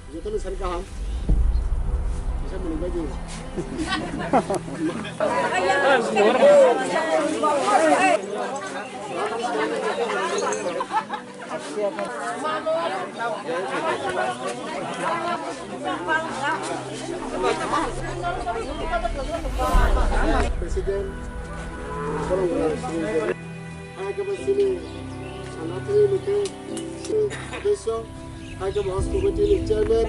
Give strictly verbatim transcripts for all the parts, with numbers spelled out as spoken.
Jotono sari kaham. Bisa menunggu aja. President, hai khe bo chini sanatini ni khe sodosyo, hai khe bo host committee ni chairman.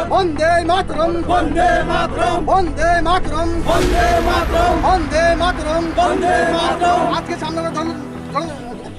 Bande Mataram! Bande Mataram! Bande Mataram! Bande Mataram! Bande Mataram! আজকে সামনে দল, দল,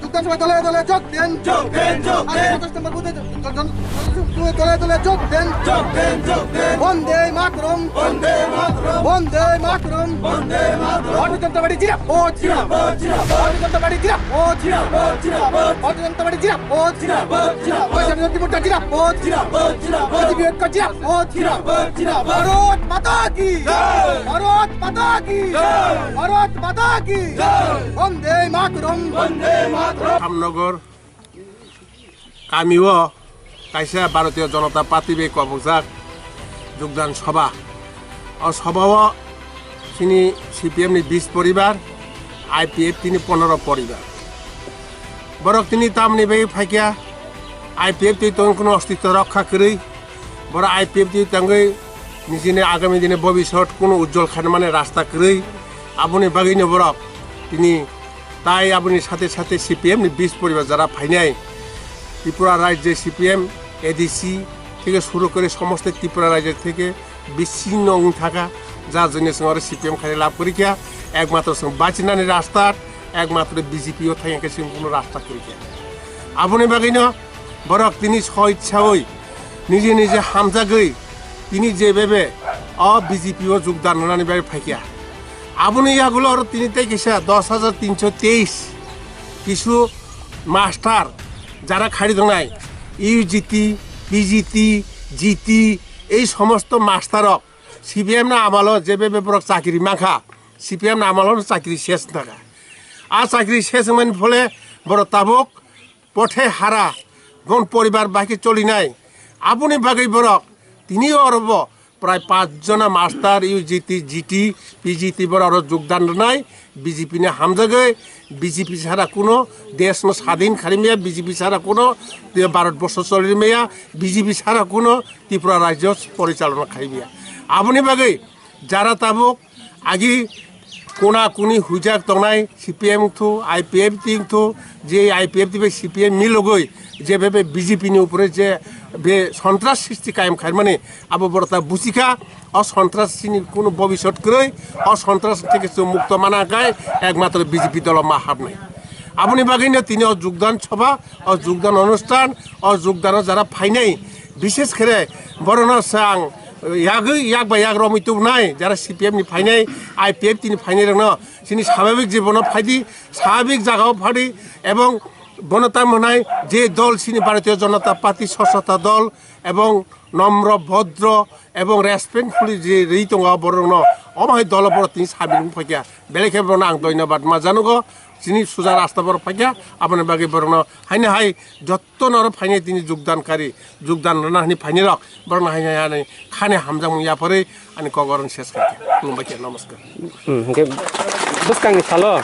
যোগদান সভায় দলে দলে যোগ দেন। যোগ দেন, যোগ আজকে দেন। সাতাশ নম্বর বুথে জন-, জন-, জন-, দলে দলে যোগ দেন। যোগ দেন, যোগ দেন। বন্দে মাতরম। বন্দে মাতরম। বন্দে মাতরম। বন্দে মাতরম। ভারতীয় জনতা পার্টি জিন্দাবাদ। জিন্দাবাদ, জিন্দাবাদ। ভারতীয় জনতা পার্টি জিন্দাবাদ। জিন্দাবাদ, জিন্দাবাদ। ভারতীয় জনতা পার্টি জিন্দাবাদ। জিন্দাবাদ, জিন্দাবাদ। ভারতীয় জনতা পার্টি জিন্দাবাদ। জিন্দাবাদ, জিন্দাবাদ। বিজেপি ঐক্য জিন্দাবাদ। জিন্দাবাদ, জিন্দাবাদ। ভারত মাতা কি জয়। ভারত মাতা কি জয়। ভারত মাতা কি জয়। বন্দে মাতরম। বন্দে মাতরম। Ramnagar kamio kaisa Bharatiya Janata Party bai kwbajak jogdan sabha. O sabha o chini C P M ni bis poribar, I P F T ni pondro poribar. Borok tini tamni bai phaikya, I P F T tong kuno ostitto rokha kwrwi. Borok I P F T tangwi nijini agami dini bobisot kuno ujjol khaimani rasta kwrwi. Aboni bagwino borok tini Tai aboni sathe sathe C P M ni bis poribar jara phainai Tripura rajye C P M, A D C theke suru kore somosto Tripura rajye theke bissinno wng thaka, jar jonne chwng oro C P M khaina lab kori kha, ekmatro chwng bachinani rasta, ekmatro B J P o thangya khe chwng kuno rasta kori kha. Aboni bagwino borok tini soitsawi nije nije hamjagwi tini jebebe o B J P o jogdan rwnani bagwi phaikha. Aboni yagulo oro tini tei kisa dos hajar tinso teis kisu master jara khari tongnai U G T, P G T, G T, ei somosto master rok C P M ni amalo jebebe borok chakri mankha, C P M ni amalo chakri ses wngkha. A chakri ses wngmani phole borok tabuk pothai hara, bon poribar bai khe cholinai. Aboni bagwi borok tini oro bo prai pach jona master U G T, G T, P G T borok oro jogdan rwnai, B J P ni hamjagwi, B J P sara kuno desh no sadhin khaimaya, B J P sara kuno Bharat borsho cholimaya, B J P sara kuno Tripura rajyo porichalona khaimaya. Aboni bagwi jara tabuk agi kona koni huijak tongnai C P M wngthu, I P F T wngthu, je I P F T bai C P M milogwi je bebe B J P ni upore je be sontras sristi kayam khaimani abo borok ta buchikha, o sontras chini kuno bobisot kwrwi, o sontras theke chwng mukto mana khai ekmatro B J P dolo ma habnai. Aboni bagwino tini o jogdan sabha, o jogdan onusthan, o jogdano jara phainai, bishes khere borokno chwng yagwi yak bai yak romwi tubunai, jara C P M ni phainai, I P F T ni phainai rokno chini swabhabik jibono phaidi, swabhabik jagao phadi, ebong bono tamo hwnai je dol chini Bharatiya Janata Party, Sachota Dol, ebong nomro, bhodro, ebong respectfully je rwi tongo borokno, omo hai dolo borok tini sabil wng phaikha, belai khe bono ang dhonyobad ma janugo, chini suja rasta borok phaikha, aboni bagwi borokno haino hai jotto no oro phainai tini jogdan kari, jogdan rwna hwnwi phainai rok, borokno haino hai ani khani hamjakmung yapharwi ani kok oro ses khaikha, khulumbai khe, namaskar. Hmm, hwnkhe bwskangni salo,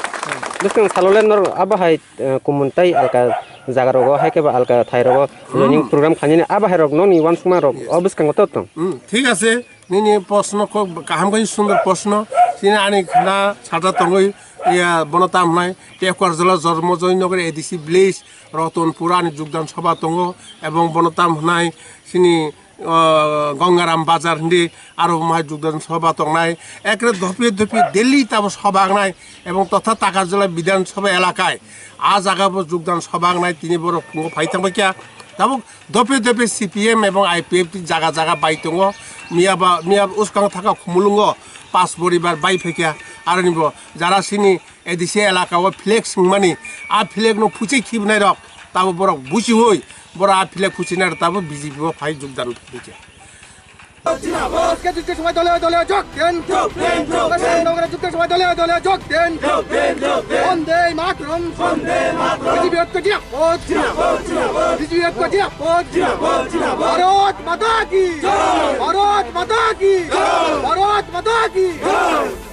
bwskangni salo le norok abo hai, eh, kumun tei alka jaga rogo, hai khe ba alka thai rogo joining program khainani abo hai rok nokni uansukma rok o bwskango to tong. Hmm, thik ase, nini proshno kok kaham khe sundor proshno, chini ani khana sata tongwi, iya, bono tam hwnai, Pekwarjala Jormo Joynagar A D C village, Ratanpur ani jogdan sabha tongo, ebong bono tam hwnai, chini o, Gangaram Bazar hindi aro omo hai jogdan sabha tongnai, ekre dophiye dophiye Delhi tabo sabha wngnai, ebong totha Takarjala Bidhan Sabha elakai a jaga bo jogdan sabha wngnai, tini borok phungo phai thangbai kha, Tabuk dope dope C P M ebong I P F T jaga jaga bai tongo. Miya ba, miya uskang thaka Khumulungo pas poribar bai phaikha. Aroni bo jara sini A D C elaka o flag swngmani, a flag no phuchi khibnai rok, tabo borok buchiwi, borok a flag phuchinai rok tabo B J P o phai jogdan phaikha. আজকে যুদ্ধের সময় দলে দলে যোগ দিন। যোগ দিন, যোগ দিন। আজকে যুদ্ধের সময় দলে দলে যোগ দিন। যোগ দিন, যোগ দিন। বন্দে মাতরম। বন্দে মাতরম। বিজেপি ঐক্য জিন্দাবাদ। জিন্দাবাদ, জিন্দাবাদ। বিজেপি ঐক্য জিন্দাবাদ। জিন্দাবাদ, জিন্দাবাদ। ভারত মাতা কি জয়। ভারত মাতা কি জয়। ভারত মাতা কি জয়।